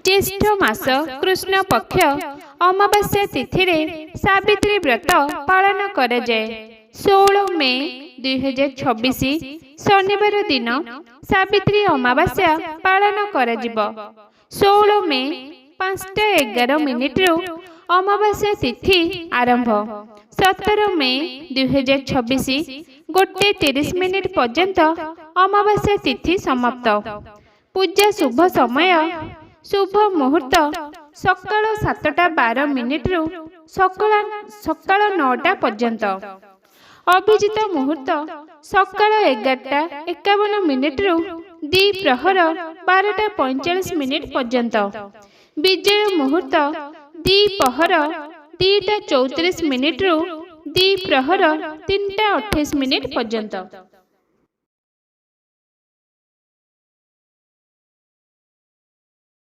ଜ୍ୟେଷ୍ଠ ମାସ କୃଷ୍ଣ ପକ୍ଷ ଅମାବାସ୍ୟା ତିଥିରେ ସାବିତ୍ରୀ ବ୍ରତ ପାଳନ କରାଯାଏ। 16 ମେ 2026 ଶନିବାର ଦିନ ସାବିତ୍ରୀ ଅମାବାସ୍ୟା ପାଳନ କରାଯିବ। 16 ମେ 5ଟା 11 ମିନିଟରୁ ଅମାବାସ୍ୟା ତିଥି ଆରମ୍ଭ। 17 ମେ 2026 1:30 ପର୍ଯ୍ୟନ୍ତ ଅମାବାସ୍ୟା ତିଥି ସମାପ୍ତ। ପୂଜା ଶୁଭ ସମୟ। ଶୁଭ ମୁହୂର୍ତ୍ତ ସକାଳ 7ଟା 12 ମିନିଟରୁ ସକାଳ 9ଟା ପର୍ଯ୍ୟନ୍ତ। ଅଭିଜିତ ମୁହୂର୍ତ୍ତ ସକାଳ 11ଟା 51 ମିନିଟରୁ ଦ୍ୱିପ୍ରହର 12ଟା 45 ମିନିଟ ପର୍ଯ୍ୟନ୍ତ। ବିଜୟ ମୁହୂର୍ତ୍ତ ଦ୍ୱିପହର 2ଟା 34 ମିନିଟରୁ ଦ୍ୱିପ୍ରହର 3ଟା 28 ମିନିଟ ପର୍ଯ୍ୟନ୍ତ।